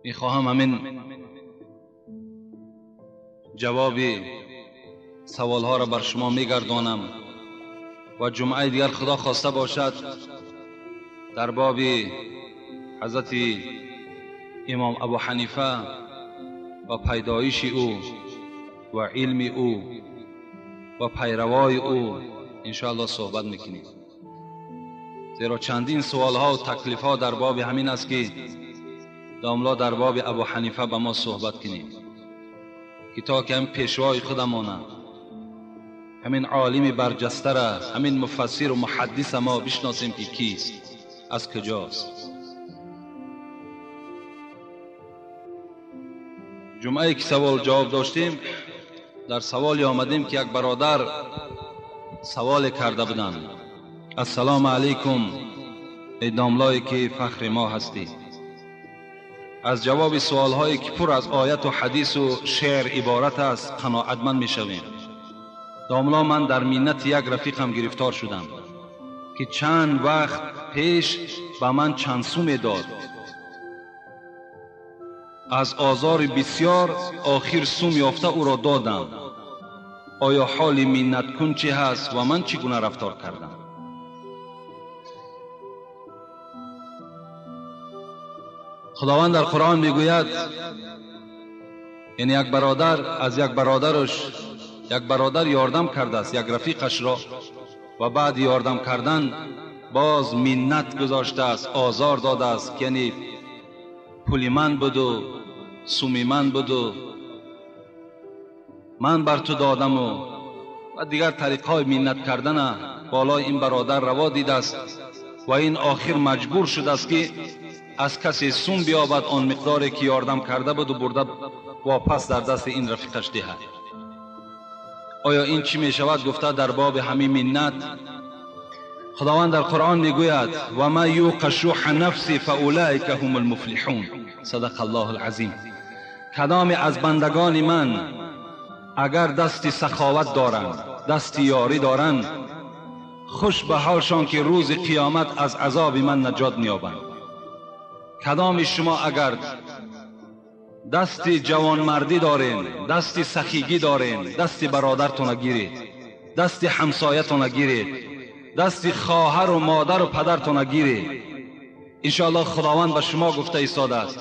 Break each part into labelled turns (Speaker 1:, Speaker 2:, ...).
Speaker 1: میخواهم همین جواب سوالها را بر شما میگردانم و جمعه دیگر خدا خواسته باشد در باب حضرت امام ابو حنیفه و پیدایش او و علم او و پیروای او انشاءالله صحبت میکنیم. زیرا چندین سوالها و تکلیفها در باب همین است که داملا در باب ابو حنیفه به ما صحبت کنیم که تا که هم پیشوای خودمانه، همین عالم برجسته را، همین مفسر و محدث ما بشناسیم که کیست، از کجاست. جمعه که سوال جواب داشتیم در سوالی آمدیم که یک برادر سوال کرده بودند: السلام علیکم ای داملایی که فخر ما هستی، از جواب سوالهایی که پر از آیت و حدیث و شعر عبارت است قناعتمند میشویم. داملا من در منت یک رفیقم گرفتار شدم که چند وقت پیش به من چند سومی داد. از آزار بسیار آخر سوم یافته او را دادم. آیا حال منت کن چه هست و من چگونه رفتار کردم؟ خداوند در قرآن میگوید، یعنی یک برادر از یک برادرش، یک برادر یاردم کرده است یک رفیقش را و بعد یاردم کردن باز منت گذاشته است، آزار داده است که یعنی پولی من بود و سومی من بود و من بر تو دادم و دیگر طریقهای منت کردن بالای این برادر روا دیده است و این آخر مجبور شده است که از کسی سوم بیابد آن مقداری که یاردم کرده بود و برده واپس در دست این رفیقش دهد. آیا این چی می شود؟ گفته در باب همین منت خداوند در قرآن میگوید و ما یوق شح نفسی فاولئک هم المفلحون، صدق الله العظیم. کدام از بندگان من اگر دست سخاوت دارند، دست یاری دارند، خوش به حالشان که روز قیامت از عذاب من نجات می‌یابند. کدام شما اگر دست جوانمردی دارین، دست سخیگی دارین، دست برادرتون گیرید، دست همسایتون گیرید، دست خواهر و مادر و پدرتون گیرید، انشاءالله خداوند به شما گفته ایستاده است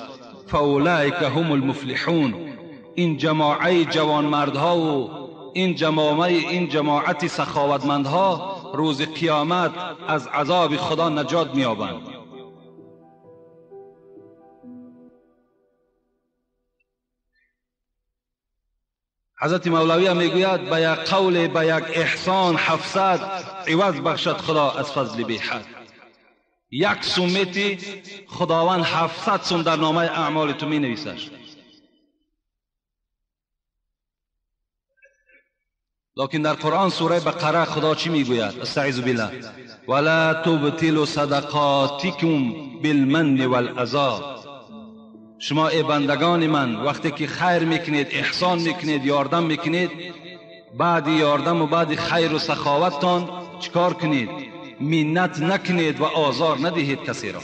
Speaker 1: فاولئک هم المفلحون. این جماعه جوانمردها و این جماعت سخاوتمندها روز قیامت از عذاب خدا نجات می‌یابند. حضرت مولوی میگوید به یک قول، به یک احسان 700 عوض بخشد خدا از فضل بی حد. یک سومتی خداوند 700 سوم در نامه اعمال تو می نویسد. لکن در قرآن سوره بقره خدا چی میگوید؟ استعیذ بالله: ولا تبطلوا صدقاتکم بالمن والاذى. شما ای بندگان من وقتی که خیر میکنید، احسان میکنید، یاردم میکنید، بعد یاردم و بعد خیر و سخاوتتان چیکار کنید؟ منت نکنید و آزار ندهید کسی را.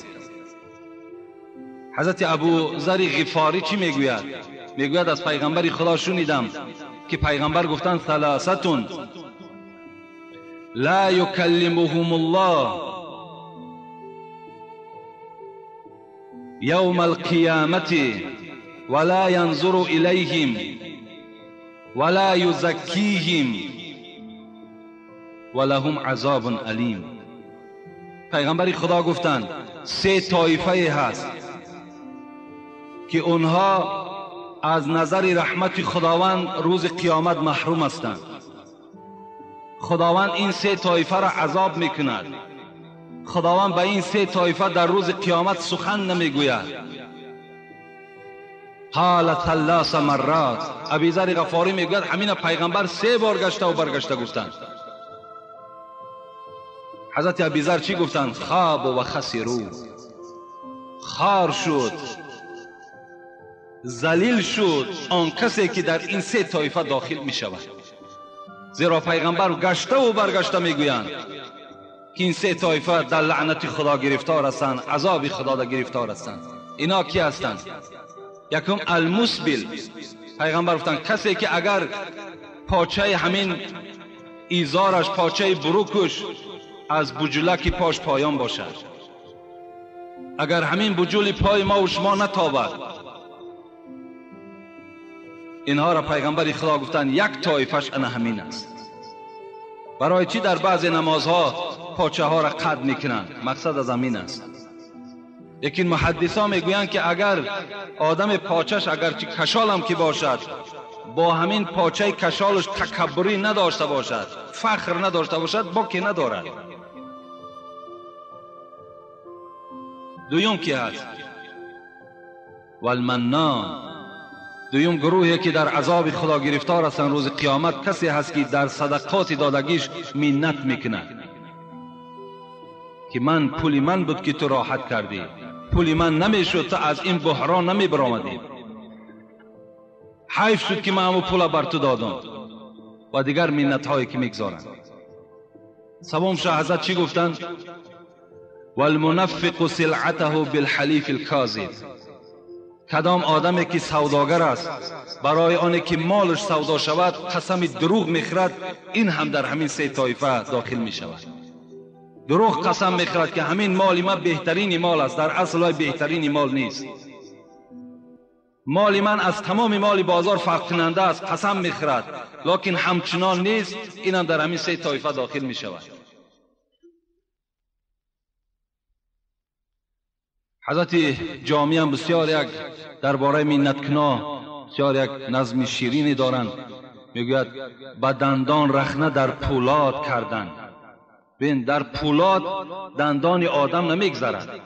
Speaker 1: حضرت ابو ذر غفاری چی میگوید؟ میگوید از پیغمبر خدا شنیدم که پیغمبر گفتند ثلاثه لا یکلمهم الله یوم القیامة ولا ینظر الیهم ولا یزکیهم ولهم عذاب الیم. پیغمبر خدا گفتند سه طایفه هست که اونها از نظر رحمت خداوند روز قیامت محروم هستند. خداوند این سه طایفه را عذاب میکند. خداوند به این سه طایفه در روز قیامت سخن نمیگوید. قال ثلاث مرات. ابی ذر غفاری میگوید همین پیغمبر 3 بار گشته و برگشته گفتند. حضرت ابی ذر چی گفتند؟ خواب و خسرو، خار شد، ذلیل شد آن کسی که در این سه طایفه داخل می شود. Зеро пайғамбар гашта ва баргашта мегӯянд ки ин се тоифа дар лаънати Худо гирифтор ҳастанд, азоби Худо дар гирифтор ҳастанд. Ино ки ҳастанд? Якум алмусбил. Пайғамбар гуфтанд касе ки агар почаи ҳамин изораш, почаи бурукаш аз буҷулаки пош поён бошад, агар ҳамин буҷули пои мо ва шумо натобад, инҳоро пайғамбари Худо гуфтанд як тоифаш ана ҳамин аст. Барои чӣ дар баъзе намозҳо почаҳоро қад мекунанд? Мақсад аз ҳамин аст. Лекин муҳаддисо мегӯянд ки агар одами почаш агарчи кашолам ки бошад, бо ҳамин почаи кашолаш такаббурӣ надошта бошад, фахр надошта бошад, боке надорад. Дуюм ки ҳаст? Валманнон. Дуюм гурӯҳе ки дар азоби Худо гирифтор ҳастанд рӯзи қиёмат, касе ҳаст ки дар садақоти додагиш миннат мекунад ки ман пули ман буд ки ту роҳат кардӣ, пули ман намешуд ту аз ин буҳрон намебаромадӣ, ҳайф шуд ки ман ҳамун пула бар ту додам, ва дигар миннатҳое ки мегзоранд. Саввум ша ҳазрат чӣ гуфтанд? والمنفق سلعته بالحلیف الکاذب. کدام آدمی که سوداگر است برای آنی که مالش سودا شود قسم دروغ میخورد، این هم در همین سه طایفه داخل میشود. دروغ قسم میخورد که همین مال من بهترین مال است، در اصل بهترین مال نیست، مال من از تمام مال بازار فرق کننده است، قسم میخورد لکن همچنان نیست، این هم در همین سه طایفه داخل میشود. حضرت جامی هم بسیار یک درباره منتکنا بسیار یک نظم شیرینی دارند. میگوید به دندان رخنه در پولاد کردن. ببین در پولاد دندان آدم نمیگذرد،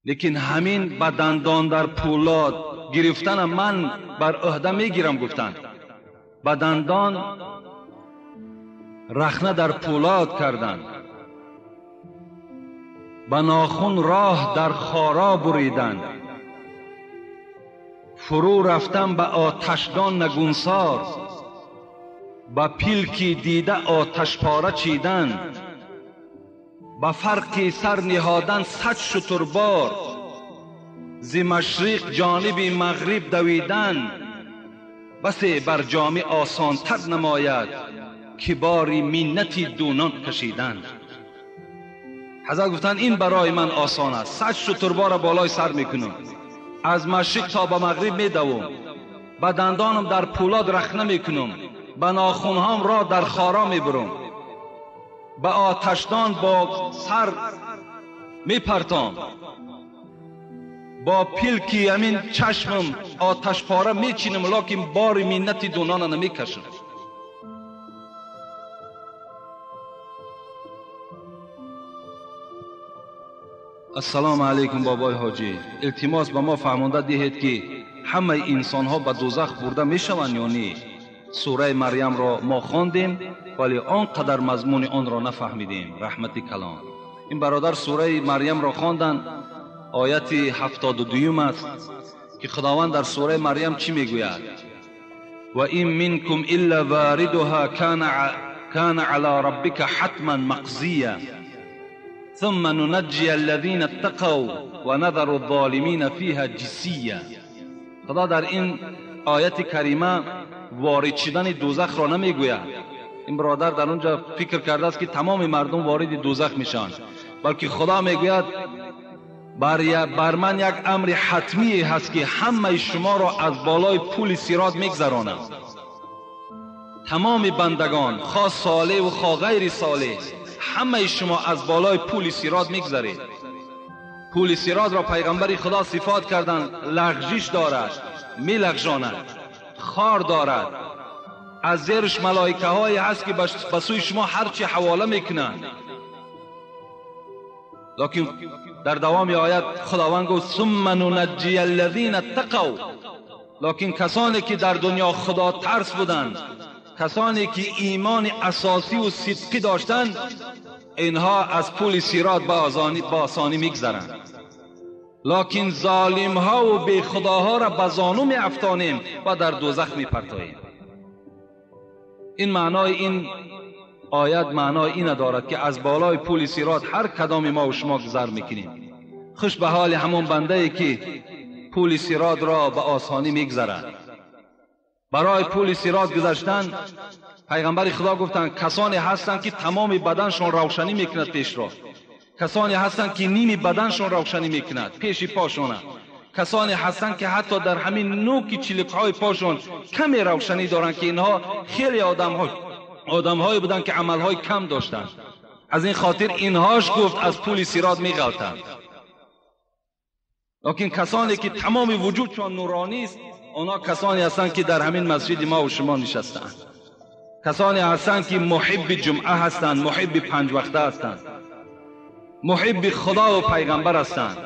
Speaker 1: لیکن همین به دندان در پولاد گرفتن من بر عهده میگیرم. گفتن به دندان رخنه در پولاد کردن، به ناخن راه در خارا بریدن، فرو رفتن به آتشدان نگونسار، به پیلکی دیده آتش پاره چیدن، به فرقی سر نهادن 100 شتربار، ز مشرق جانب مغرب دویدن، بسی بر جامه آسانتر نماید که باری منتی دونان کشیدن. حضرت گفتن این برای من آسان است، 100 شتربار را بالای سر میکنم، از مشرق تا به مغرب میدوم، به دندانم در پولاد رخنه میکنم، به ناخنهام را در خارا میبرم، به آتشدان با سر میپرتام، با پیلکی همین چشمم آتش پاره میچینم، لکن بار منت دونان نمیکشم. السلام علیکم بابای حاجی، التماس به ما فهمانده دهید که همه انسان ها به دوزخ برده میشوند یا نه؟ سوره مریم را ما خواندیم ولی آنقدر مضمون آن را نفهمیدیم. رحمت کلام. این برادر سوره مریم را خواندن، آیت 72 است که خداوند در سوره مریم چی میگوید؟ و این منکم الا واردها کان علی ربک حتما مقضیا ثم ننجی الذین اتقوا و نذر الظالمین فیها جثیا. خدا در این آیت کریمه وارد شدن دوزخ را نمیگوید. این برادر در اونجا فکر کرده است که تمام مردم وارد دوزخ میشن، بلکه خدا میگوید بر من یک امر حتمی هست که همه شما را از بالای پول صراط میگذرانم. تمام بندگان، خواه صالح و خواه غیر صالح، همه شما از بالای پول صراط میگذرید. پول صراط را پیغمبر خدا صفات کردند، لغزش دارد، میلغزاند، خار دارد، از زیرش ملائکه های هست که به سوی شما هرچی حواله میکنند. لکن در دوام آیت خداوند گفت ثم ننجی الذین اتقوا. لکن کسانی که در دنیا خدا ترس بودند، کسانی که ایمان اساسی و صدقی داشتند، اینها از پول صراط با آسانی میگذرند. لکن ظالم ها و بی خداها را به زانو می افتانیم و در دوزخ می پرتاییم. Ин маънои ин оят маънои ина дорад ки аз болои пули сирот ҳар кадоми мо ва шумо гузар мекунем. Хуш ба ҳоли ҳамон бандае ки пули сирот ро ба осонӣ мегузарад. Барои пули сирот гузаштан пайғамбари Худо гуфтанд касоне ҳастанд ки тамоми баданшон равшанӣ мекунад пешро, касоне ҳастанд ки ними баданшон равшанӣ мекунад пеши пошона, касоне ҳастанд ки ҳатто дар ҳамин нӯки чиликҳои пошон каме равшанӣ доранд, ки инҳо хеле одамҳое буданд ки амалҳои кам доштанд. Аз ин хотир инҳош гуфт аз пули сирот меғалтанд. Лекин касоне ки тамоми вуҷудшон нуронист, онҳо касоне ҳастанд ки дар ҳамин масҷиди мо ва шумо нишастаанд, касоне ҳастанд ки муҳибби ҷумъа ҳастанд, муҳибби панҷвақта ҳастанд, муҳибби Худо ва пайғамбар ҳастанд.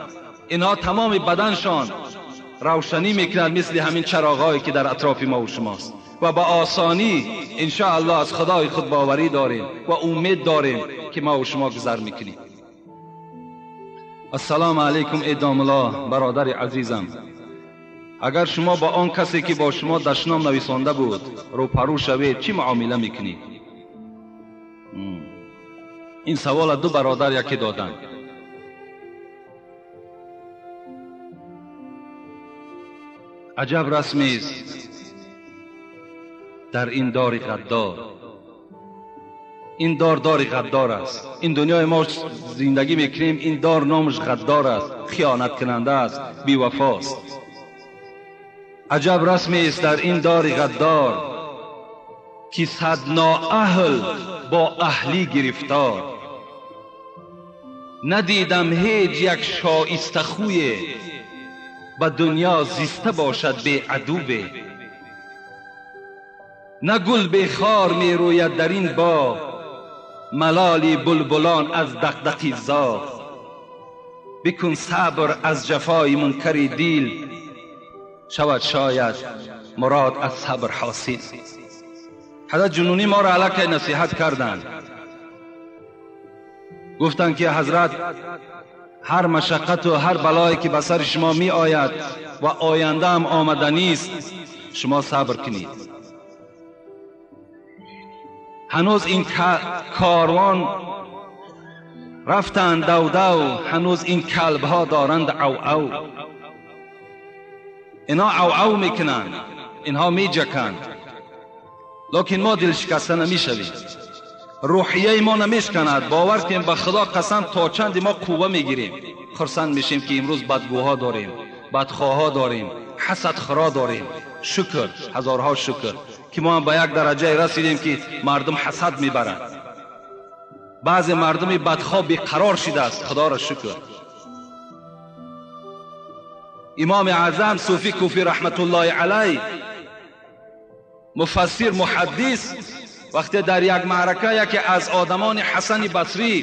Speaker 1: Инҳо тамоми баданшон равшанӣ мекунад мисли ҳамин чароғҳое ки дар атрофи мо ва шумост ва ба осонӣ иншоаллоҳ аз Худои худ боварӣ дорем ва умед дорем ки мо ва шумо гузар мекунем. Ассалому алайкум эй домулло, бародари азизам. Агар шумо ба он касе ки бо шумо дашном нависонда буд рӯпарӯ шавед, чӣ муомила мекунед? Ин савола ду бародар яке доданд. Аҷаб расмест дар ин дори ғаддор. Ин дор дори ғаддор аст. Ин дунёи мо зиндагӣ мекунем, ин дор номаш ғаддор аст, хиёнаткунанда аст, бевафост. Аҷаб расмест дар ин дори ғаддор, ки сад ноаҳл бо аҳлӣ гирифтор. Надидам ҳеҷ як шоистахӯе ба дунё зиста бошад беадуве. На гул бехор мерӯяд дар ин боғ, малоли булбулон аз дақдақи зоғ. Бикун сабр аз ҷафои мункари дил, шавад шояд мурод аз сабр ҳосил. Ҳазрат Ҷунунӣ моро аллакай насиҳат карданд, гуфтанд ки ҳазрат ҳар машаққату ҳар балое ки ба сари шумо меояд ва оянда ҳам омаданист, шумо сабр кунед. Ҳанӯз ин корвон рафтанд давдав, ҳанӯз ин калбҳо доранд ав-ав. Инҳо ав-ав мекунанд, инҳо меҷаканд, лекин мо дилшикаста намешавем, рӯҳияи мо намешканад. Бовар кунем ба Худо қасам, то чанде мо қувва мегирем, хурсанд мешем ки имрӯз бадгӯҳо дорем, бадхоҳҳо дорем, ҳасадхӯро дорем. Шукр, ҳазорҳо шукр ки мо ҳам ба як дараҷае расидем ки мардум ҳасад мебаранд. Баъзе мардуми бадхоҳ беқарор шидааст, Худоро шукр. Имоми Аъзам Суфӣ Куфӣ раҳматуллоҳи алайҳ, муфассир, муҳаддис, вақте дар як маърака яке аз одамони Ҳасани Басрӣ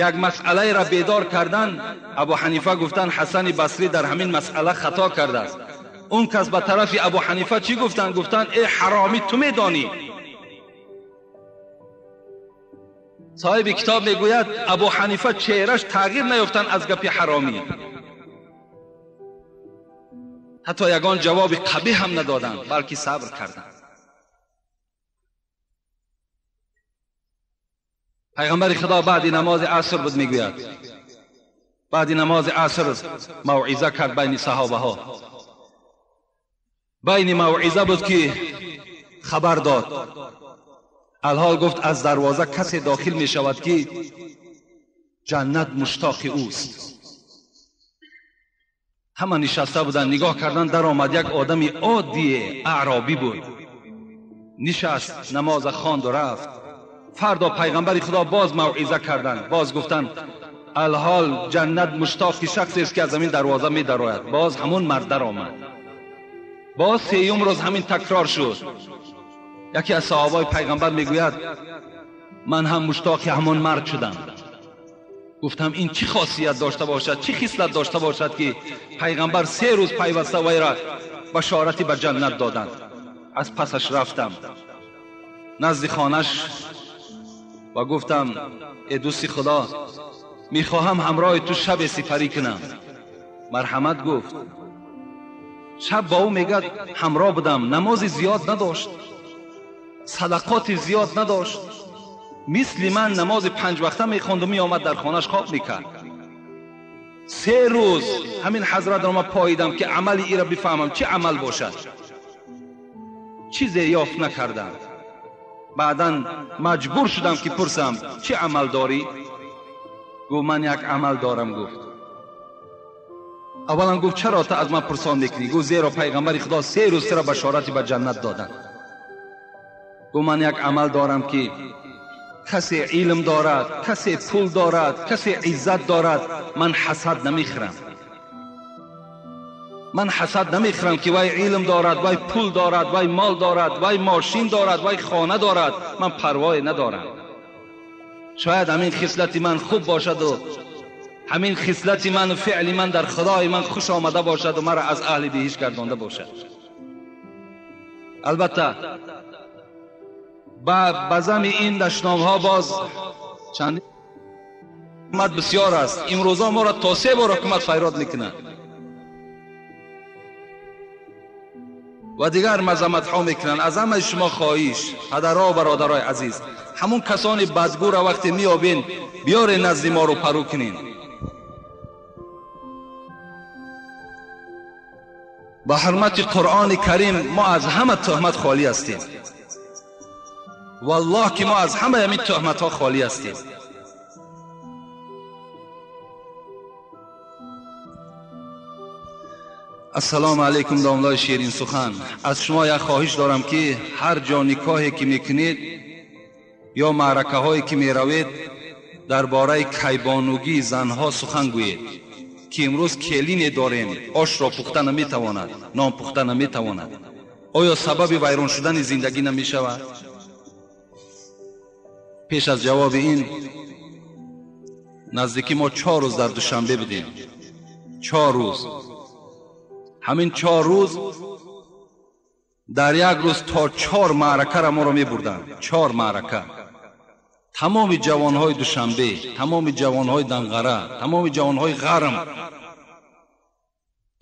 Speaker 1: як масъалаеро бедор карданд, Абу Ҳанифа гуфтанд Ҳасани Басрӣ дар ҳамин масъала хато кардааст. Он кас ба тарафи Абу Ҳанифа чӣ гуфтанд? Гуфтанд эй ҳаромӣ, ту медонӣ. Соҳиби китоб мегӯяд Абу Ҳанифа чеҳраш тағйир наёфтанд аз гапи ҳаромӣ, ҳатто ягон ҷавоби қабиҳ ҳам надоданд, балки сабр карданд. Пайғамбари Худо баъди намози аср буд, мегӯяд баъди намози аср мавъиза кард байни саҳобаҳо. Байни мавъиза буд ки хабар дод. Алҳол гуфт аз дарвоза касе дохил мешавад ки ҷаннат муштоқи ӯст. Ҳама нишаста буданд, нигоҳ карданд, даромад як одами оддие, аъробӣ буд. Нишаст, намоза хонду рафт. Фардо пайғамбари Худо боз мавъиза карданд, боз гуфтанд алҳол ҷаннат муштоқи шахсест ки аз ҳамин дарвоза медарояд. Боз ҳамон мард даромад. Боз сеюм рӯз ҳамин такрор шуд. Яке аз саҳобаи пайғамбар мегӯяд ман ҳам муштоқи ҳамон мард шудам. Гуфтам ин чӣ хосият дошта бошад, чӣ хислат дошта бошад ки пайғамбар се рӯз пайваста вайра башорати ба ҷаннат доданд. Аз пасаш рафтам назди хонаш ва гуфтам эй дӯсти Худо, мехоҳам ҳамроҳи ту шабе сипарӣ кунам. Марҳамат гуфт. Шаб бо ӯ мегӯяд ҳамроҳ будам, намози зиёд надошт. Садақоти зиёд надошт. Мисли ман намози панҷ вақта мехонд ва меомад дар хонааш хоб мекард. 3 рӯз ҳамин ҳазратро ман поидам ки амали иро бифаҳмам, чӣ амал бошад. Чизе ёфт накардам. Баъдан маҷбур шудам ки пурсам чӣ амал дорӣ? Гуфт ман як амал дорам. Гуфт аввалан гуфт чаро ту аз ман пурсон мекунӣ? Гуфт зеро пайғамбари Худо 3 рӯз туро башорати ба ҷаннат доданд. Гуфт ман як амал дорам ки касе илм дорад, касе пул дорад, касе иззат дорад, ман ҳасад намехӯрам. Ман ҳасад намехӯрам ки вай илм дорад, вай пул дорад, вай мол дорад, вай мошин дорад, вай хона дорад. Ман парвое надорам. Шояд ҳамин хислати ман хуб бошаду ҳамин хислати ман феъли ман дар Худои ман хуш омада бошаду маро аз аҳли биҳишт гардонда бошад. Албатта ба зами ин дашномҳо боз чанд ҳукумат бисёр аст. Имрӯза моро то 3 бор ҳукумат файрод мекунад ва дигар мазаматҳо мекунанд. Аз ҳамаи шумо хоҳиш, падарҳо ва бародарои азиз, ҳамун касони бадгӯра вақте меёбен биёре назди мо рӯ парӯ кунен. Ба ҳурмати Қуръони Карим мо аз ҳама туҳмат холӣ ҳастем. Валлоҳ ки мо аз ҳамаи ҳамин туҳматҳо холӣ ҳастем. Ассалому алайкум домлои ширин сухан. Аз шумо як хоҳиш дорам ки ҳар ҷо никоҳе ки мекунед ё маъракаҳое ки меравед дар бораи кайбонугии занҳо сухан гӯед ки имрӯз келине дорем, ошро пухта наметавонад, нон пухта наметавонад. Оё сабаби вайрон шудани зиндагӣ намешавад? Пеш аз ҷавоби ин наздики мо 4 рӯз дар Душанбе будем. 4 рӯз. Ҳамин 4 рӯз дар як рӯз то 4 маъракаро моро мебурданд. 4 маърака. Тамоми ҷавонҳои Душанбе, тамоми ҷавонҳои Данғара, тамоми ҷавонҳои Ғарм.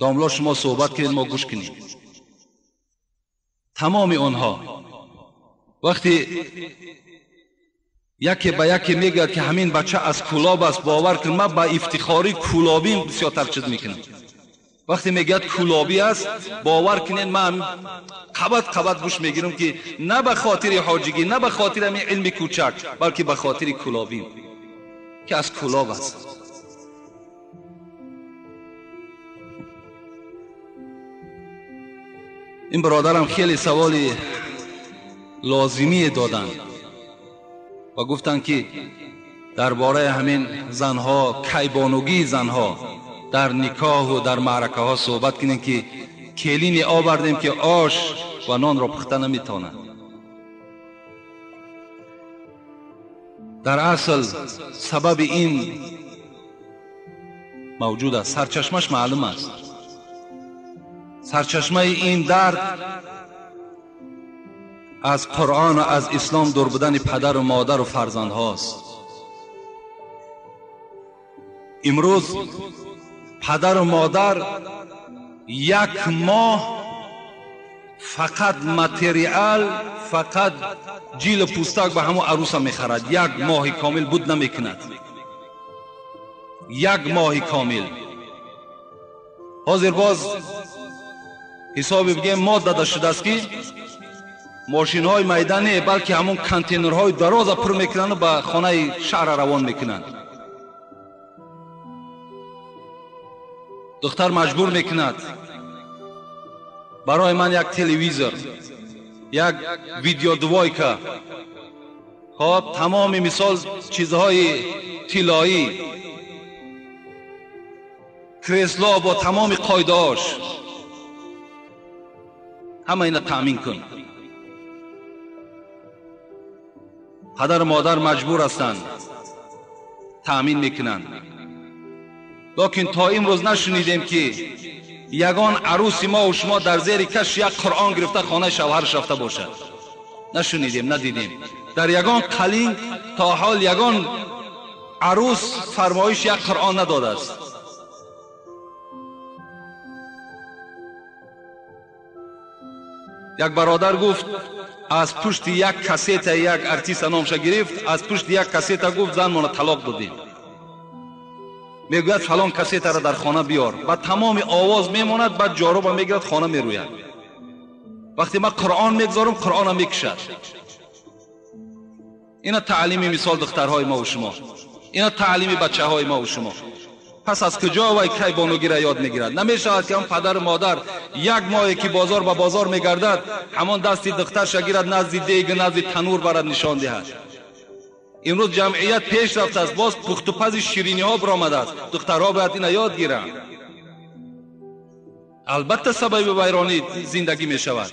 Speaker 1: Домло шумо суҳбат кунед, мо гӯш кунем. Тамоми онҳо вақте яке ба яке мегӯяд ки ҳамин бача аз Кӯлоб аст, бовар кун ман ба ифтихори кӯлобим бисёртар чиз мекунам. Вақте мегӯяд кӯлобӣ аст, бовар кунед ман қабат қабат гӯш мегирам ки на ба хотири ҳоҷигӣ, на ба хотири ҳамин илми кӯчак, балки ба хотири кӯлобим ки аз Кӯлоб аст. Ин бародарам хеле саволи лозимие доданд ва гуфтанд ки дар бораи ҳамин занҳо, кайбонугии занҳо дар никоҳу дар маъракаҳо суҳбат кунем ки келине овардем ки ош ва нонро пухта наметавонад. Дар асл сабаби ин мавҷуд аст, сарчашмаш маълум аст. Сарчашмаи ин дард аз Қуръон ва аз ислом дур будани падару модару фарзандҳост. Имрӯз падару модар як моҳ фақат материал, фақат ҷилу пӯстак ба ҳамон арӯса мехарад. Як моҳи комил буд намекунад. Як моҳи комил. Ҳозир боз ҳисоби бигем мо дада шудааст ки мошинҳои майда не, балки ҳамон контейнерҳои дароза пур мекунанду ба хонаи шаҳра равон мекунанд. Духтар маҷбур мекунад барои ман як телевизор, як видеодвойка, хоб тамоми мисол чизҳои тиллоӣ, кресло бо тамоми қоидаҳош, ҳама ина таъмин кун. Падару модар маҷбур ҳастанд, таъмин мекунанд. Лекин то имрӯз нашунидем ки ягон арӯси мо ва шумо дар зери каш як Қуръон гирифта хонаи шавҳараш рафта бошад. Нашунидем, надидем. Дар ягон қалин то ҳол ягон арӯс фармоиш як Қуръон надодааст. Як бародар гуфт Аз пушти як кассета як артист номша гирифт, аз пушти як кассета гуфт занмона талоқ додем. Мегӯяд фалон кассетаро дар хона биёр. Ба тамоми овоз мемонад, баъд ҷоруба мегирад, хона мерӯяд. Вақте ман Қуръон мегзорам, Қуръонам мекушад. Ина таълими мисол духтарҳои мо ва шумо, ина таълими бачаҳои мо ва шумо. Пас аз куҷо вай кайбонугира ёд мегирад? Намешавад ки он падару модар як моҳе ки бозор ба бозор мегардад, ҳамон дасти духтарша гирад, назди дег, назди танур барад, нишон диҳад. Имрӯз ҷамъият пеш рафтааст, боз пухтупази шириниҳо баромадааст. Духтарҳо бояд ина ёд гиранд. Албатта сабаби вайронӣ зиндагӣ мешавад.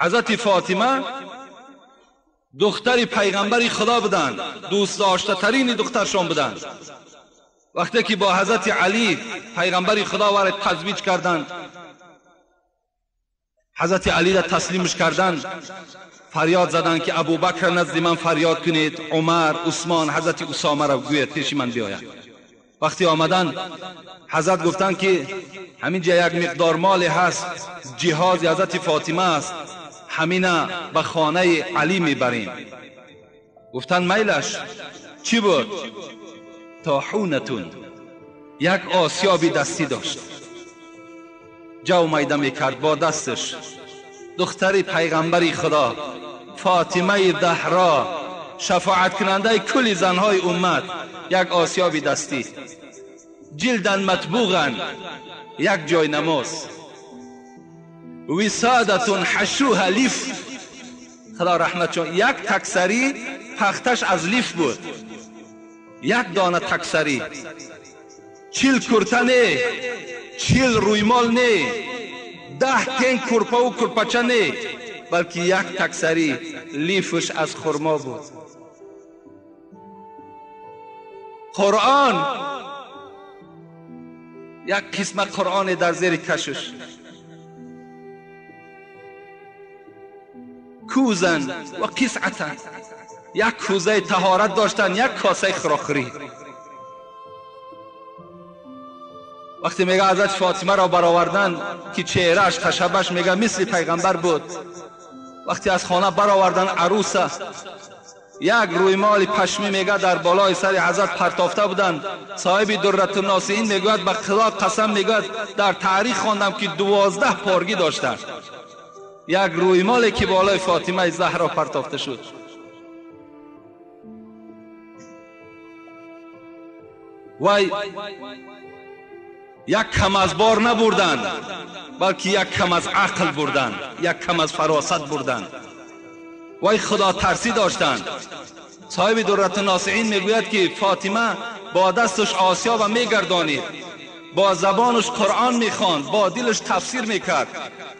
Speaker 1: Ҳазрати Фотима духтари пайғамбари Худо буданд, дӯстдоштатарини духтаршон буданд. Вақте ки бо ҳазрати Алӣ пайғамбари Худо вара тазвиҷ карданд, ҳазрати Алиро таслимш карданд, фарёд заданд ки Абубакр назди ман фарёд кунед, Умар, Усмон, ҳазрати Усомаро гӯяд пеши ман биёяд. Вақте омаданд, ҳазрат гуфтанд ки ҳамин ҷа як миқдор моле ҳаст, ҷиҳози ҳазрати Фотима аст, ҳамина ба хонаи Алӣ мебарем. Гуфтанд майлаш. Чӣ буд? Тохунатун, як осиёби дастӣ дошт, ҷав майда мекард бо дасташ. Духтари пайғамбари Худо Фотимаи Заҳро, шафоаткунандаи кулли занҳои уммат, як осиёби дастӣ, ҷилдан матбуған, як ҷой намоз, висодатун ҳашуҳа лиф, Худо раҳмат чун як таксарӣ пахташ аз лиф буд, як дона таксарӣ, 40 курта не, 40 рӯймол не, 10 тен курпаву курпача не, балки як таксарӣ лифш аз хурмо буд. Қуръон, як қисма Қуръоне дар зери кашш, кӯзан ва қисъатан, як кӯзаи таҳорат доштанд, як косаи хӯрокхӯрӣ. Вақте мега ҳазрати Фотимаро баровардан ки чеҳрааш хашабаш мега мисли пайғамбар буд, вақте аз хона баровардан арӯса, як рӯймоли пашмӣ мега дар болои сари ҳазрат партофта буданд. Соҳиби Дурратунносиин мегӯяд ба Худо қасам, мегӯяд дар таърих хондам ки 12 поргӣ доштанд. Як рӯймоле ки болои Фотимаи Заҳро партофта шуд. Вай як кам аз бор набурданд, балки як кам аз ақл бурданд, як кам аз фаросат бурданд. Вай худотарсӣ доштанд. Соҳиби Дурратунносиин мегӯяд ки Фотима бо дасташ осиёба мегардонид, бо забонаш Қуръон мехонд, бо дилаш тафсир мекард,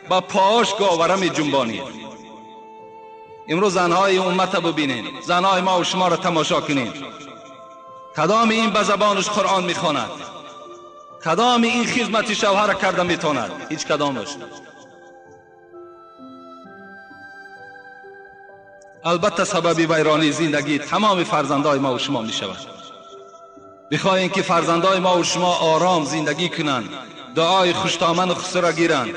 Speaker 1: ба поаш говара меҷунбонид. Имрӯз занҳои уммата бибинед, занҳои мо ва шуморо тамошо кунед. Кадоми ин ба забонаш Қуръон мехонад? Кадоми ин хизмати шавҳара карда метавонад? Ҳеҷ кадомаш. Албатта сабаби вайронии зиндагии тамоми фарзандои мо ва шумо мешавад. Бихоҳем ки фарзандои мо ва шумо ором зиндагӣ кунанд, дуои хуштоману хусура гиранд,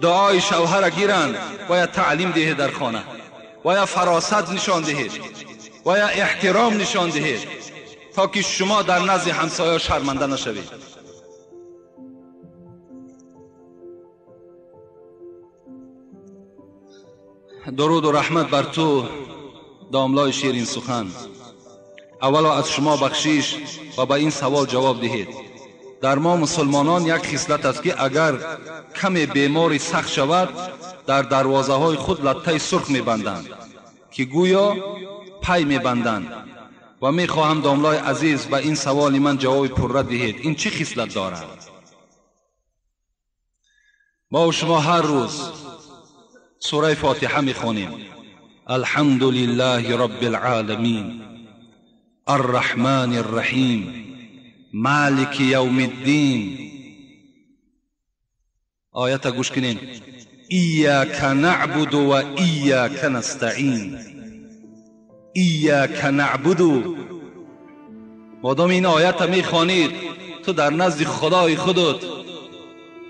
Speaker 1: дуои шавҳара гиранд, бояд таълим диҳед дар хона, бояд фаросат нишон диҳед, бояд эҳтиром нишон диҳед, то ки шумо дар назди ҳамсоя шарманда нашавед. Дуруду раҳмат бар ту, домлои ширин сухан. Аввало аз шумо бахшиш ва ба ин савол ҷавоб диҳед. Дар мо мусулмонон як хислат аст ки агар каме бемори сахт шавад, дар дарвозаҳои худ латтаи сурх мебанданд, ки гӯё пай мебанданд. Ва мехоҳам домлои азиз ба ин саволи ман ҷавоби пурра диҳед. Ин чӣ хислат дорад? Мо шумо ҳар рӯз сураи Фотиҳа мехонем. Алҳамду лиллаҳи роббил оламин, арраҳмани рраҳим, малики явмиддин. Оята гӯш кунем. Ияка наъбуду ва ияка настаин. Ияка наъбуду. Модоми ин оята мехонид, ту дар назди Худои худут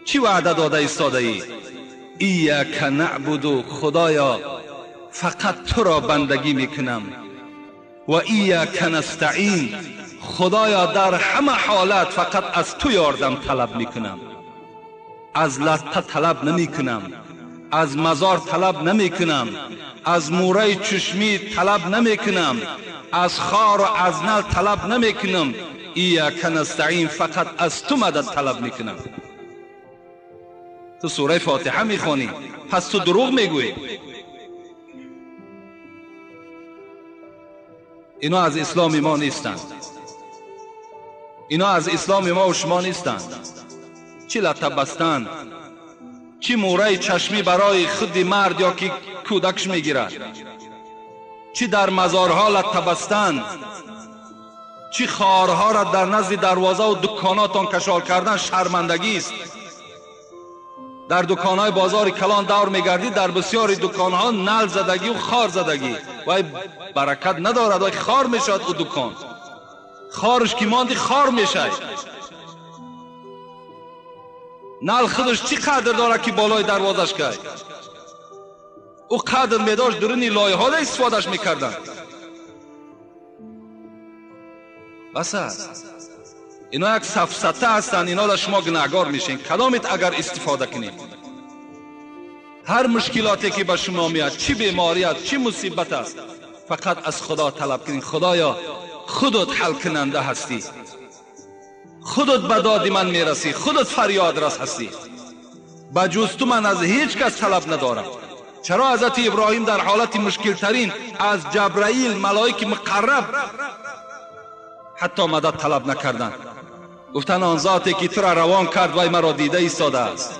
Speaker 1: чӣ ваъда дода истодаӣ? Ияка наъбуду, Худоё فقط تو را بندگی میکنم. و ایاک نستعین، خدایا در همه حالت فقط از تو یاردم طلب میکنم. از لطه طلب نمیکنم، از مزار طلب نمیکنم، از موره چشمی طلب نمیکنم، از خار و از نل طلب نمیکنم. ایاک نستعین، فقط از تو مدد طلب میکنم. تو سوره فاتحه میخوانی، پس تو دروغ میگویی. اینا از اسلام ما نیستند، اینا از اسلام ما و شما نیستند. چی لطه بستن، چی موره چشمی برای خود مرد یا که کودکش میگیرد، چی در مزارها لطه بستن، چی خارها را در نزد دروازه و دکاناتان کشال کردن شرمندگی است. در دکانهای بازار کلان دور میگردی، در بسیاری دکانها نل زدگی و خار زدگی، وای برکت ندارد، وای خار میشد او دکان، خارش که ماندی خار میشه. نل خودش چی قدر داره که بالای دروازش کرد؟ او قدر میداشت درونی لایه ها استفادهش میکردن. بس است. اینا یک سفسطه هستند، اینا در شما گناهگار میشین کدامت اگر استفاده کنید. هر مشکلاتی که به شما میاد، چی بیماری است، چی مصیبت است، فقط از خدا طلب کنید. خدایا خودت حل کننده هستی، خودت به داد من میرسی، خودت فریاد رس هستی، بجز تو من از هیچ کس طلب ندارم. چرا حضرت ابراهیم در حالت مشکل ترین از جبرائیل ملائک مقرب حتی مدد طلب نکردند؟ گفتن آن ذاتی که تو را روان کرد وای مرا دیده ایستاده است،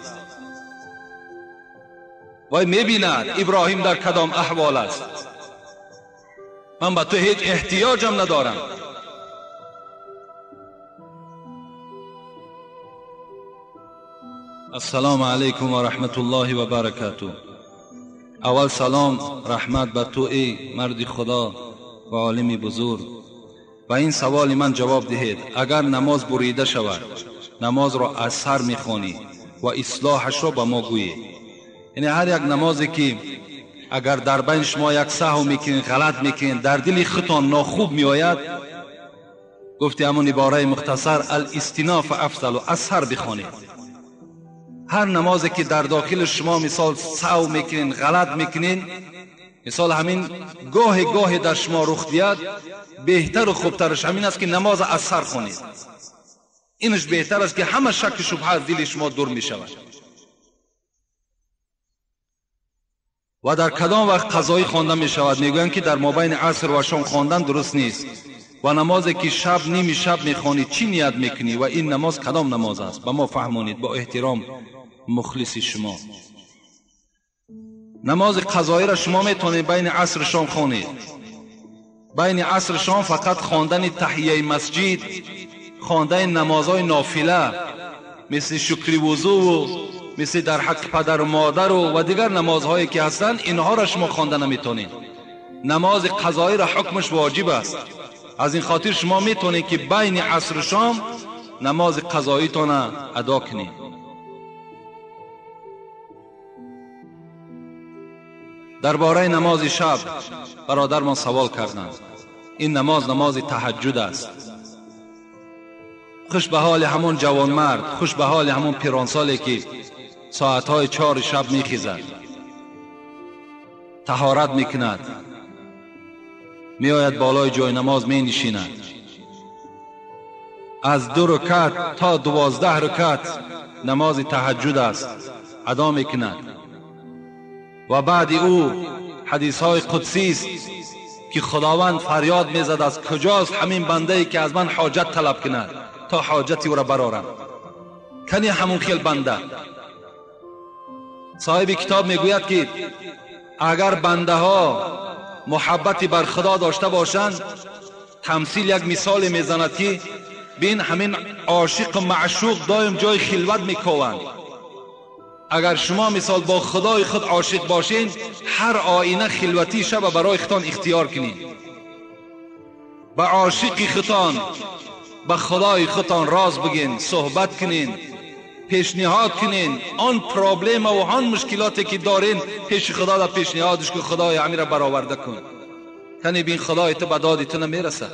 Speaker 1: وای میبیند ابراهیم در کدام احوال است، من به تو هیچ احتیاجم ندارم. السلام علیکم و رحمت الله و برکاته. اول سلام رحمت بر تو ای مرد خدا و عالم بزرگ. و این سوال من جواب دهید: اگر نماز بریده شود نماز را از سر میخوانی و اصلاحش را به ما گویی. یعنی هر یک نمازی که اگر در بین شما یک سهو میکنین، غلط میکنین، در دل خودتان ناخوب میآید، گفتی همون عباره مختصر الاستناف افضل، از سر بخوانید. هر نمازی که در داخل شما مثال سهو میکنین، غلط میکنین، مثال همین گاه گاه در شما رخ دیاد، بهتر و خوبترش همین است که نماز از سر خونید. اینش بهتر است که همه شک و شبهه از دل شما دور می شود. و در کدام وقت قضایی خوانده می شود؟ میگویند که در مابین عصر و شام خواندن درست نیست. و نمازی که شب نیمی شب میخوانی چی نیت میکنی و این نماز کدام نماز است؟ به ما فهمانید با احترام، مخلص شما. نماز قضایی را شما میتونید بین عصر و شام خوانید. بین عصر شام فقط خواندن تحیه مسجد، خواندن نمازهای نافله مثل شکر وضو و مثل در حق پدر و مادر و دیگر نمازهایی که هستند، اینها را شما خوانده نمیتونید. نماز قضایی را حکمش واجب است. از این خاطر شما میتونید که بین عصر و شام نماز قضاییتان ادا کنید. درباره نماز شب برادرمان سوال کردند. این نماز نماز تهجد است. خوش به حال همون جوانمرد، خوش به حال همون پیرانسالی که ساعتهای 4 شب میخیزد، طهارت میکند، میآید بالای جای نماز می نشیند، از 2 رکعت تا 12 رکعت نماز تهجد است ادا میکند. و بعد او حدیث های قدسی است که خداوند فریاد میزد از کجاست همین بنده ای که از من حاجت طلب کند تا حاجتی او را برآرم. کنی همون خیل بنده. صاحب کتاب میگوید که اگر بنده ها محبتی بر خدا داشته باشند، تمثیل یک مثال میزند که بین همین عاشق و معشوق دایم جای خلوت میکوند. اگر شما مثال با خدای خود عاشق باشین، هر آینه خلوتی شب برای خودتان اختیار کنین. به عاشق خودتان، به خدای خودتان راز بگین، صحبت کنین، пешниҳод кунен, он проблема ва он мушкилоте ки дорен пеши Худо да пешниҳодаш ки Худои ҳамира бароварда кун. Кани бин Худои ту ба доди ту намерасад.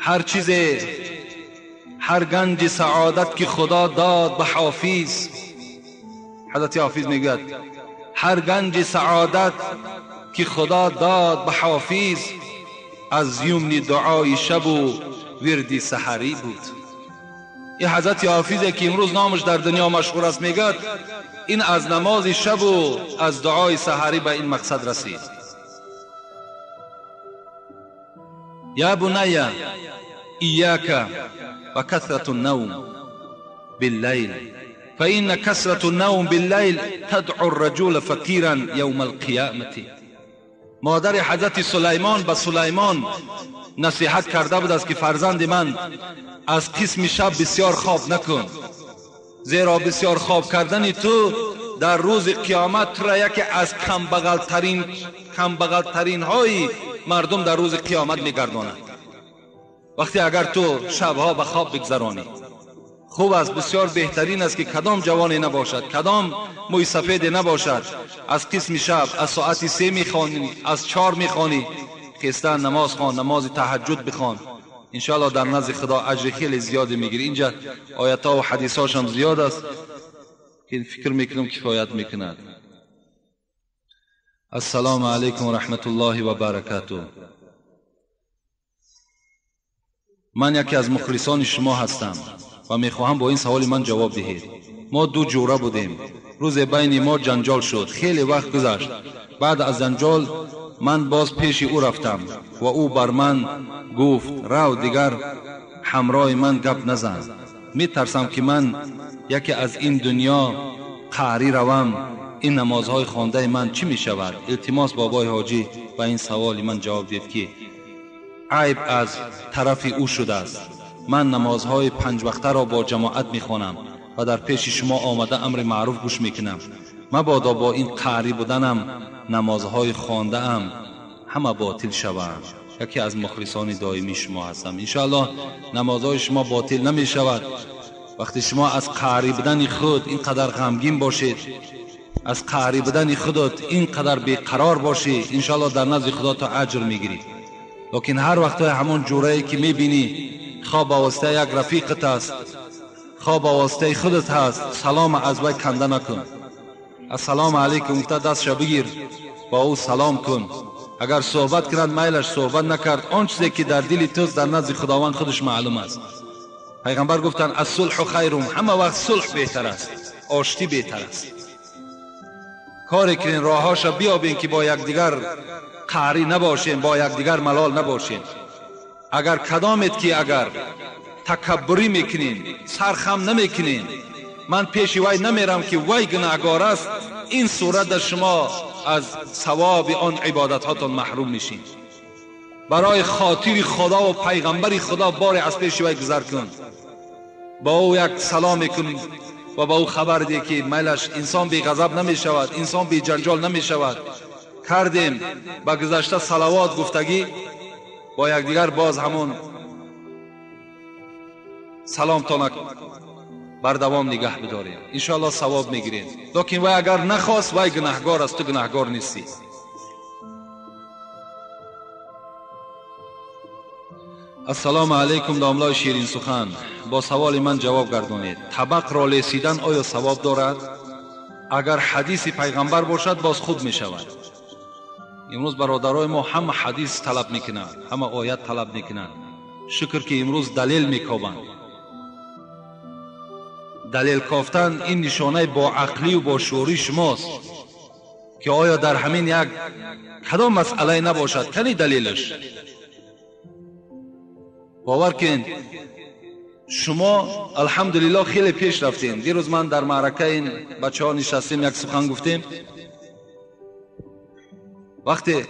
Speaker 1: Ҳар чизе, ҳар ганҷи саодат ки Худо дод ба Ҳофиз, ҳазрати Ҳофиз мегӯяд ҳар ганҷи саодат ки Худо дод ба Ҳофиз аз юмни дуои шабу вирди саҳарӣ буд. Ин ҳазрати Ҳофизе ки имрӯз номаш дар дунё машҳур аст мегӯяд ин аз намози шабу аз дуои саҳарӣ ба ин мақсад расид. Я буная ияка ва касрату навм биллайл فإن كسرة النوم بالليل تدعو الرجل فقيرا يوم القيامة. مادر حضرت سلیمان به سلیمان نصیحت کرده بود است که فرزند من از قسم شب بسیار خواب نکن، زیرا بسیار خواب کردن تو در روز قیامت تو را یکی از کمبغلترین های مردم در روز قیامت میگرداند. وقتی اگر تو شبها به خواب بگذرانی خوب است، بسیار بهترین است که کدام جوانی نباشد، کدام موی سفید نباشد، از قسم شب از ساعت 3 میخوانی، از 4 میخوانی، خیستن نماز خوان، نماز تهجد بخوان، انشاءالله در نزد خدا اجر خیلی زیادی میگیری. اینجا آیت ها و حدیث هاش هم زیاد است که فکر میکنم کفایت میکند. السلام علیکم و رحمت الله و برکاته. من یکی از مخلصان شما هستم و میخواهم با این سوال من جواب دهید. ما دو جوره بودیم، روز بین ما جنجال شد، خیلی وقت گذشت. بعد از جنجال من باز پیش او رفتم و او بر من گفت رو دیگر همراه من گپ نزن، میترسم که من یکی از این دنیا قهری روم، این نمازهای خوانده من چی میشود؟ التماس بابای حاجی به این سوال من جواب دید که عیب از طرف او شده است. من نمازهای 5 وقته را با جماعت میخوانم و در پیش شما آمده امر معروف گوش میکنم، مبادا با این قهری بودنم نمازهای خوانده ام همه باطل شوند. یکی از مخلصان دائمی شما هستم. انشاءالله نمازهای شما باطل نمی شود. وقتی شما از قهری بودن خود اینقدر غمگین باشید، از قهری بودن خودت اینقدر بیقرار باشی، انشاءالله در نزد خدا تو اجر میگیری. لیکن هر وقت همون جورایی که میبینی خواه با واسطه یک رفیقت است، خواه با واسطه خودت هست، سلام از وی کنده نکن. السلام علیکم گفته دستش بگیر، با او سلام کن. اگر صحبت کرد میلش، صحبت نکرد آن چیزی که در دل توست در نزد خداوند خودش معلوم است. پیغمبر گفتن الصلح خیرم، همه وقت صلح بهتر است، آشتی بهتر است. کاری کنین راههاش بیابین که با یکدیگر قهری نباشین، با یکدیگر ملال نباشین. اگر کدامت که اگر تکبری میکنین، سرخم نمیکنین، من پیش وی نمیرم که وی گناهگار است، این صورت در شما از ثواب آن عبادت هاتون محروم میشین. برای خاطر خدا و پیغمبر خدا بار از پیش وی گذر کن، با او یک سلام کن و با او خبر ده که میلش انسان بی غضب نمی شود، انسان بی جنجال نمی شود. کردیم با گذشته صلوات گفتگی با یکدیگر، باز همون سلام تانک بر دوام نگه بداریم، انشاءالله ثواب میگیریم. لیکن وی اگر نخواست وی گناهگار است، تو گناهگار نیستی. السلام علیکم داملای شیرین سخن، با سوال من جواب گردانید. طبق را لیسیدن آیا ثواب دارد؟ اگر حدیث پیغمبر باشد باز خوب می شود. امروز برادرای ما همه حدیث طلب میکنند، همه آیت طلب میکنند. شکر که امروز دلیل میکوبند. دلیل کافتن این نشانه با عقلی و با شعوری شماست که آیا در همین یک کدام مسئله نباشد کنی دلیلش. باور کن شما الحمدلله خیلی پیش رفتین. دیروز من در معرکه این بچه ها نشستیم، یک سخن گفتیم. وقتی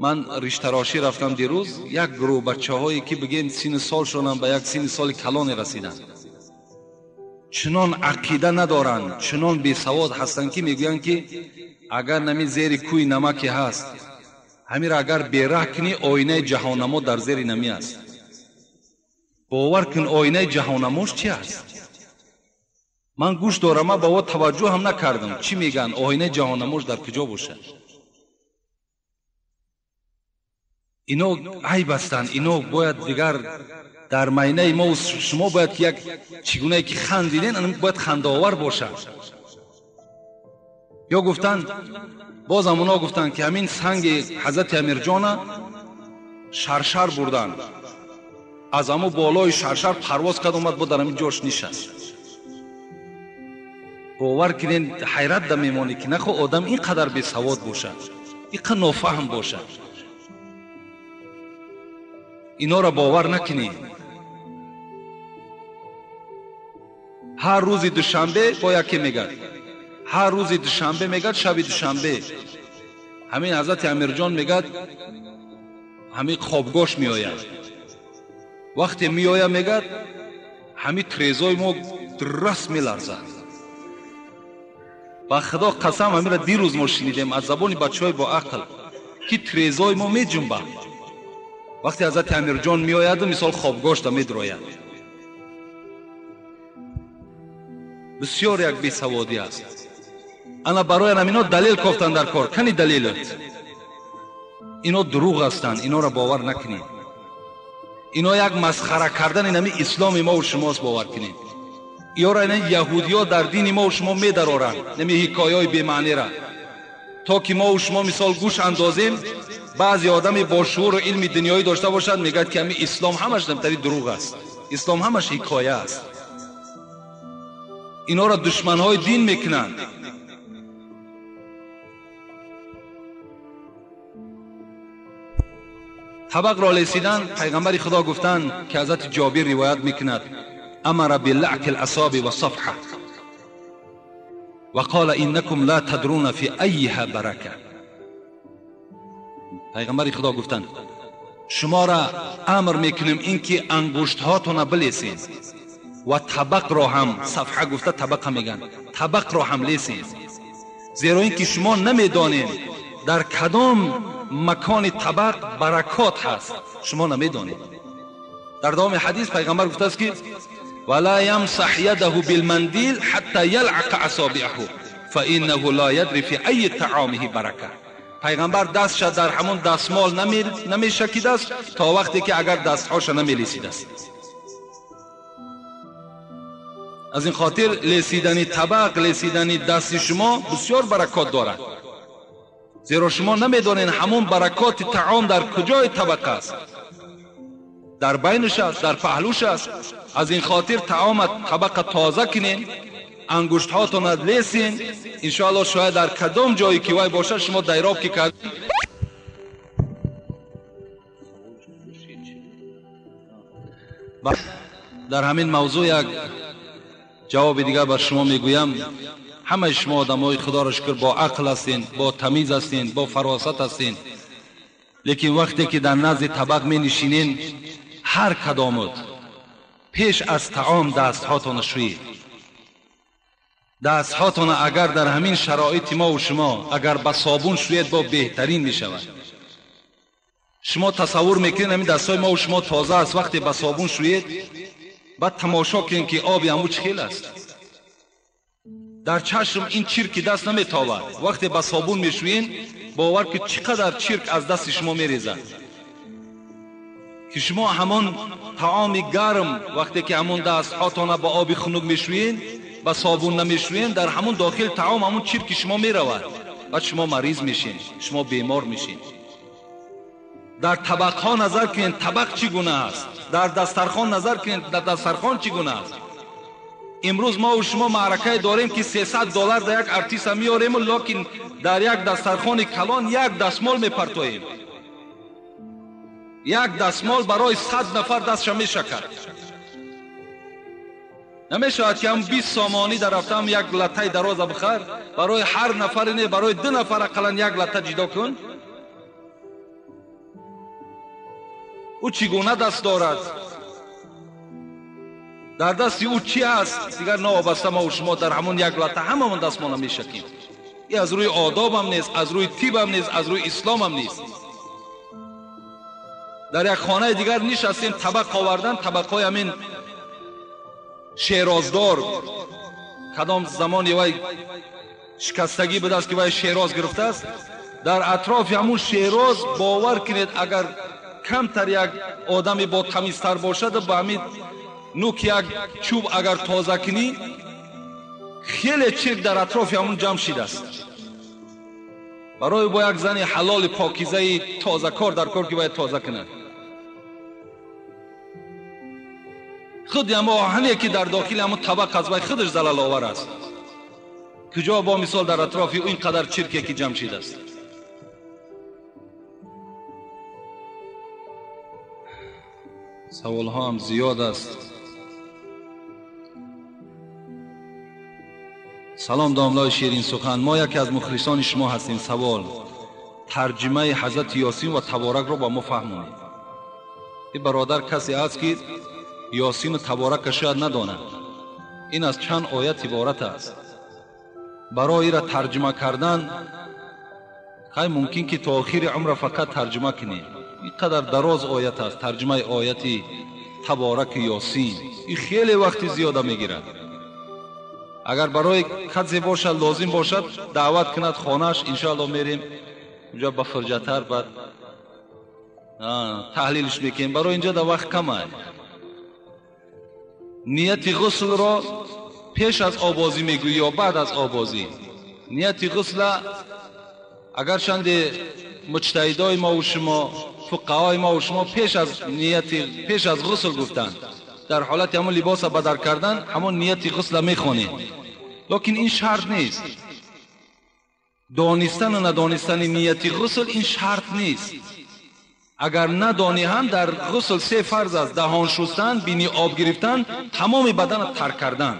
Speaker 1: من ریشتراشی رفتم دیروز، یک گروه بچه هایی که بگیم سین سالشون به یک سین سال کلانی رسیدن، چنان عقیده ندارند، چنان بی سواد هستند که میگویند که اگر نمی زیر کوی نمکی هست، همین را اگر بیره کنی آینه جهانما در زیر نمی است. Бовар кун, оинаи ҷаҳоннамош чи аст? Ман гӯш дорам, ман ба о таваҷҷӯҳ ҳам накардам. Чӣ мегӯянд? Оинаи ҷаҳоннамош дар куҷо бошад? Ино айб ҳастанд, ино бояд дигар дар майнаи мо шумо бояд ки як чӣ гунае ки хандиден, бояд хандаовар бошад. Ё гуфтанд, боз ҳамоно гуфтанд ки ҳамин санги ҳазрати Амирҷона шаршар бурданд, аз ҳамо болои шаршар парвоз кард, омад бо дар ҳамин ҷош нишаст. Бовар кунед, ҳайрат да мемонӣ ки нахо одам ин қадар бесавод бошад, ин қадар нофаҳм бошад. Инора бовар накунед. Ҳар рӯзи душанбе бо яке мегӯяд, ҳар рӯзи душанбе мегӯяд, шаби душанбе ҳамин ҳазрати Амирҷон мегӯяд, ҳамин хобгош меояд. Вақте меояд, мегӯяд, ҳамин трезои мо раст меларзад. Ба худо қасам, ҳаминро дирӯз мо шунидем аз забони бачаҳои бо ақл, ки трезои мо меҷунбад. Вақте ҳазрати Амирҷон меояду мисол хобгошта медрояд. Бисёр як бесаводӣ аст. Ана барои ҳамино далел кофтан дар кор. Кани далелот? Ино дурӯғ ҳастанд, инора бовар накунед. Ино як масхара кардани нами исломи мо шумост, бовар кунед. Иёра ина яҳудиё дар дини мо шумо медароранд нами ҳикояҳои бемаънира, то ки мо шумо мисол гӯш андозем. Баъзе одами бо шууру илми дунёӣ дошта бошад, мегӯяд ки ҳами ислом ҳамаш намтари дурӯғ аст, ислом ҳамаш ҳикоя аст. Инора душманҳои дин мекунанд. Табақро лесидан, пайғамбари Худо гуфтанд ки ҳазрати Ҷобир ривоят мекунад: амара билаъки ласоби ва сафҳа ва қола иннакум ла тадруна фи айиҳа барака. Пайғамбари Худо гуфтанд: шуморо амр мекунем ин ки ангуштҳотона билесед ва табақро ҳам, сафҳа гуфта табақа мегӯянд, табақро ҳам лесед, зеро ин ки шумо намедонед дар кадом макони табақ баракот ҳаст, шумо намедонед. Дар давоми ҳадис пайғамбар гуфтааст ки вала ямсаҳ ядаҳу билмандил ҳатта ялъақа асобиаҳу фаиннаҳу ла ядри фи айи таомиҳи барака. Пайғамбар дастша дар ҳамон дастмол намешакидааст то вақте ки агар дастҳоша намелесидааст. Аз ин хотир лесидани табақ, лесидани дасти шумо бисёр баракот дорад, зеро шумо намедонед ҳамон баракоти таом дар куҷои табақ аст, дар байнаш аст, дар паҳлӯш аст. Аз ин хотир таома табақа тоза кунед, ангуштҳотонро лесен, иншоалло шояд дар кадом ҷое ки вай бошад шумо дайроб ки кардед. Дар ҳамин мавзӯъ як ҷавоби дигар бар шумо мегӯям. Ҳамаи шумо одамҳои Худоро шукр бо ақл ҳастен, бо тамиз ҳастен, бо фаросат ҳастен, лекин вақте ки дар назди табақ менишинен, ҳар кадомут пеш аз таом дастҳотонро шӯед. Дастҳотонро агар дар ҳамин шароити мо ва шумо агар ба собун шӯед, бо беҳтарин мешавад. Шумо тасаввур мекунед ҳамин дастҳои мо ва шумо тоза аст, вақте ба собун шӯед, баъд тамошо кунед ки оби ҳамун чӣ хел аст. Дар чашм ин чирки даст наметобад. Вақте ба собун мешӯед, бовар ки чӣ қадар чирк аз дасти шумо мерезад, ки шумо ҳамон таоми гарм вақте ки ҳамон дастҳотонро ба оби хунук мешӯед, ба собун намешӯед, дар ҳамон дохил таом ҳамон чирки шумо меравад, баъд шумо мариз мешед, шумо бемор мешед. Дар табақҳо назар кунед, табақ чӣ гуна аст, дар дастархон назар кунед, дар дастархон чӣ гуна аст. Имрӯз мо шумо маъракае дорем ки $300 дар як артиста меорему, лекин дар як дастархони калон як дастмол мепартоем. Як дастмол барои 100 нафар дастша мешакад. Намешавад ки ҳам 20 сомонӣ дар рафтам як латтаи дароза бихар, барои ҳар нафаре не, барои 2 нафар ақаллан як латта ҷидо кун. Ӯ чӣ гуна даст дорад? Дар дасти ӯ чӣ ҳаст? Дигар новобаста мо шумо дар ҳамон як латта ҳамамон дастмона мешакем. И аз рӯи одобам нест, аз рӯи тибам нест, аз рӯи исломам нест. Дар як хонаи дигар нишастем, табақ овардан, табақҳои ҳамин шероздор, кадом замони вай шикастагӣ будааст ки вай шероз гирифтааст. Дар атрофи ҳамун шероз бовар кунед, агар камтар як одами бо тамизтар бошад, ба ҳамин нук як чӯб агар тоза кунӣ, хеле чирк дар атрофи ҳамун ҷамъ шидааст. Барои бо як зани ҳалоли покизаи тозакор дар кор ки бояд тоза кунад. Худи ҳамо оҳане ки дар дохили ҳамун табақ аст, вай худаш залаловар аст. Куҷо бо мисол дар атрофи ӯ ин қадар чирке ки ҷамъ шидааст. Саволҳо ҳам зиёд аст. Салом домлаи ширин сухан, мо яке аз мухлисони шумо ҳастем. Савол: тарҷимаи ҳазрати Ёсин ва Таборакро ба мо фаҳмонед. Ин бародар касе аст ки Ёсину Таборакро шояд надонад. Ин аз чанд оят иборат аст. Барои ира тарҷима кардан хай мумкин ки то охири умра фақат тарҷима кунем. Ин қадар дароз оят аст тарҷимаи ояти Табораки Ёсин. Ин хеле вақти зиёда мегирад. Агар барои касе бошад, лозим бошад, даъват кунад хонааш, иншоалло мерем унҷа ба фурҷатар, баъд таҳлилш мекунем. Барои инҷа да вақт кам аст. Нияти ғуслро пеш аз обозӣ мегӯӣ ё баъд аз обозӣ? Нияти ғусла агарчанде муҷтаҳидои мо ва шумо, фуқаҳои мо ва шумо пеш аз нияти, пеш аз ғусл гуфтанд. Дар ҳолати ҳамон либоса бадар кардан ҳамон нияти ғусла мехонед. Лекин ин шарт нест. Донистан ва надонистани нияти ғусл ин шарт нест. Агар надонӣ ҳам дар ғусл се фарз аст: даҳон шустан, бини об гирифтан, тамоми баданро тарк кардан.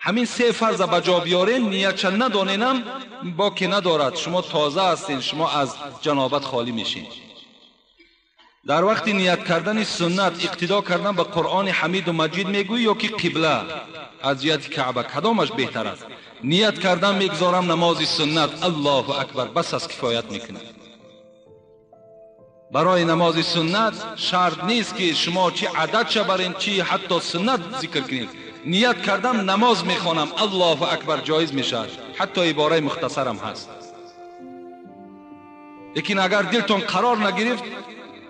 Speaker 1: Ҳамин се фарза ба ҷо биёрем, ниятша надоненам боке надорад. Шумо тоза ҳастед, шумо аз ҷанобат холӣ мешед. Дар вақти ният кардани суннат иқтидо кардан ба Қуръони Ҳамиду Маҷид мегӯӣ ё ки қибла аз ҷиҳати Каъба кадомаш беҳтар аст? Ният кардан мегузорам намози суннат, Аллоҳу акбар, бас аз кифоят мекунад. Барои намози суннат шарт нест ки шумо чи ададша барен, чи ҳатто суннат зикр кунед. Ният кардам намоз мехонам, Аллоҳу акбар, ҷоиз мешавад. Ҳатто ибораи мухтасарам ҳаст. Лекин агар дилтон қарор нагирифт,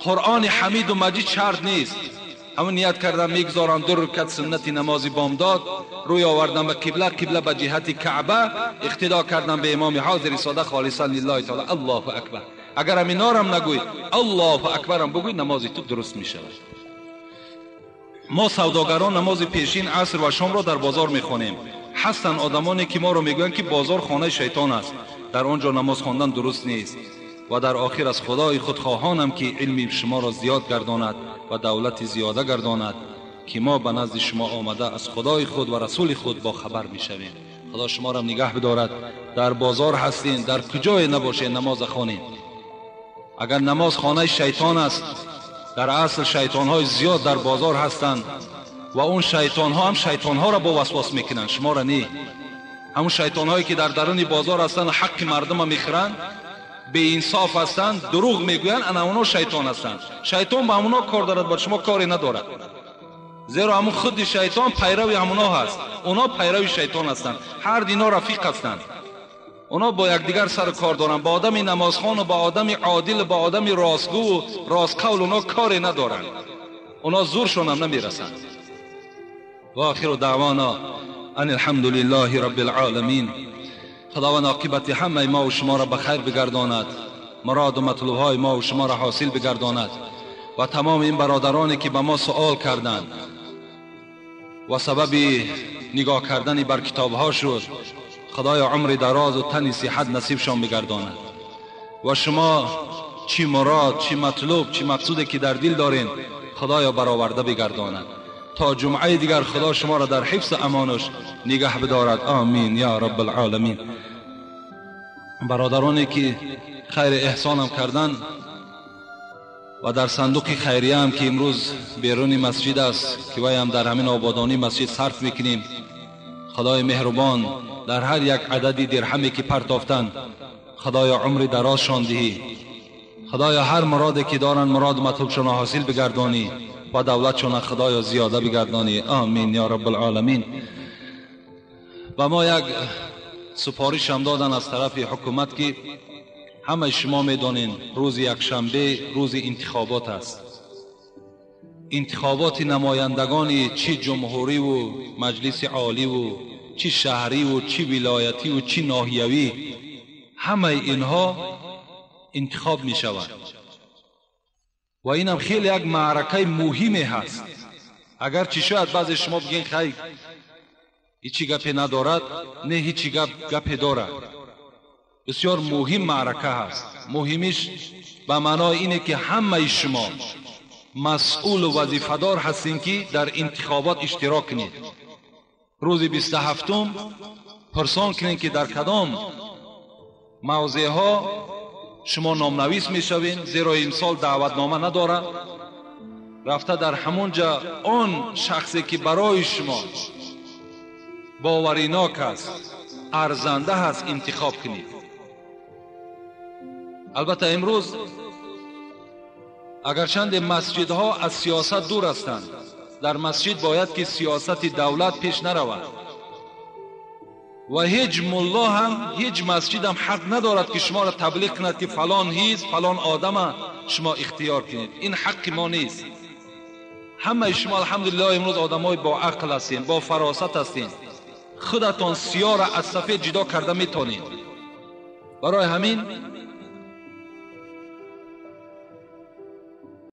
Speaker 1: Қуръони Ҳамиду Маҷид шарт нест. Ҳамон ният кардам мегузорам ду рукат суннати намози бомдод, рӯй овардам ба қибла, қибла ба ҷиҳати Каъба, иқтидо кардам ба имоми ҳозири сода холисан лиллаҳи таъала, Аллоҳу акбар. Агар ҳаминорам нагӯй, Аллоҳу акбарам бигӯй, намози ту дуруст мешавад. Мо савдогарон намози пешин, аср ва шомро дар бозор мехонем. Ҳастанд одамоне ки моро мегӯянд ки бозор хонаи шайтон аст, дар он ҷо намоз хондан дуруст нест. Ва дар охир аз Худои худ хоҳонам ки илми шуморо зиёд гардонад ва давлати зиёда гардонад, ки мо ба назди шумо омада аз Худои худ ва расули худ бохабар мешавем. Худо шуморо нигаҳ бидорад. Дар бозор ҳастем, дар куҷое набошед, намоз хонед. Агар намоз хонаи шайтон аст, дар асл шайтонҳои зиёд дар бозор ҳастанд ва он шайтонҳо ҳам шайтонҳоро бо васвас мекунанд, шуморо не. Ҳамон шайтонҳое ки дар даруни бозор ҳастанд, ҳаққи мардумро мехӯранд, беинсоф ҳастанд, дурӯғ мегӯянд, ана онҳо шайтон ҳастанд. Шайтон ба ҳамонҳо кор дорад, ба шумо коре надорад. Зеро ҳамон худи шайтон пайрави ҳамонҳо ҳаст, онҳо пайрави шайтон ҳастанд. Ҳар дино рафиқ ҳастанд. Онҳо бо якдигар сару кор доранд. Ба одами намозхон ва ба одами одил, ба одами ростгӯ ва ростқавл онҳо коре надоранд. Онҳо зуршон ҳам намерасанд. Ва охиру даъвона ан алҳамдулиллаҳи раббил оламин. Худованд оқибати ҳамаи мо ва шуморо ба хайр бигардонад, муроду матлубҳои мо ва шуморо ҳосил бигардонад ва тамоми ин бародароне ки ба мо суол карданд ва сабаби нигоҳ кардани бар китобҳо шуд, Худоё умри дарозу тани сиҳат насибшон бигардонад. Ва шумо чӣ мурод, чӣ матлуб, чӣ мақсуде ки дар дил дорен, Худоё бароварда бигардонад. То ҷумъаи дигар Худо шуморо дар ҳифзу амонаш нигаҳ бидорад. Амин я раббал оламин. Бародароне ки хайри эҳсонам карданд ва дар сандуқи хайрияам ки имрӯз беруни масҷид аст, ки вайам дар ҳамин ободонии масҷид сарф мекунем, Худои меҳрубон дар ҳар як адади дирҳаме ки партофтанд, Худоё умри дарозшон диҳӣ, Худоё ҳар муроде ки доранд мурод матлубшона ҳосил бигардонӣ ва давлатшона Худоё зиёда бигардонӣ. Амин ё Раббулъоламин. Ба мо як супориш ҳам додан аз тарафи ҳукумат ки ҳамаи шумо медонед рӯзи якшанбе рӯзи интихобот аст. Интихоботи намояндагони чӣ ҷумҳуриву маҷлиси оливу чӣ шаҳриву чӣ вилоятиву чӣ ноҳиявӣ, ҳамаи инҳо интихоб мешавад ва инам хеле як маъракаи муҳиме ҳаст. Агарчи шояд баъзе шумо бигӯед хай ҳичи гапе надорад, не, ҳичи гапе дорад. Бисёр муҳим маърака ҳаст. Муҳимиш ба маънои ине ки ҳамаи шумо масъулу вазифадор ҳастем ки дар интихобот иштирок кунед. Рӯзи 27 пурсон кунед ки дар кадом мавзеъҳо шумо номнавис мешавед, зеро имсол даъватнома надорад. Рафта дар ҳамон ҷа он шахсе ки барои шумо боваринок аст, арзанда ҳаст, интихоб кунед. Албатта имрӯз агарчанде масҷидҳо аз сиёсат дур ҳастанд, дар масҷид бояд ки сиёсати давлат пеш наравад ва ҳеҷ мулло ҳам ҳеҷ масҷид ҳам ҳақ надорад ки шуморо таблиғ кунад ки фалон ҳизб фалон одама шумо ихтиёр кунед. Ин ҳаққи мо нест. Ҳамаи шумо алҳамдулиллоҳ имрӯз одамои бо ақл ҳастед, бо фаросат ҳастед, худатон сиёҳро аз сафед ҷудо карда метонед. Барои ҳамин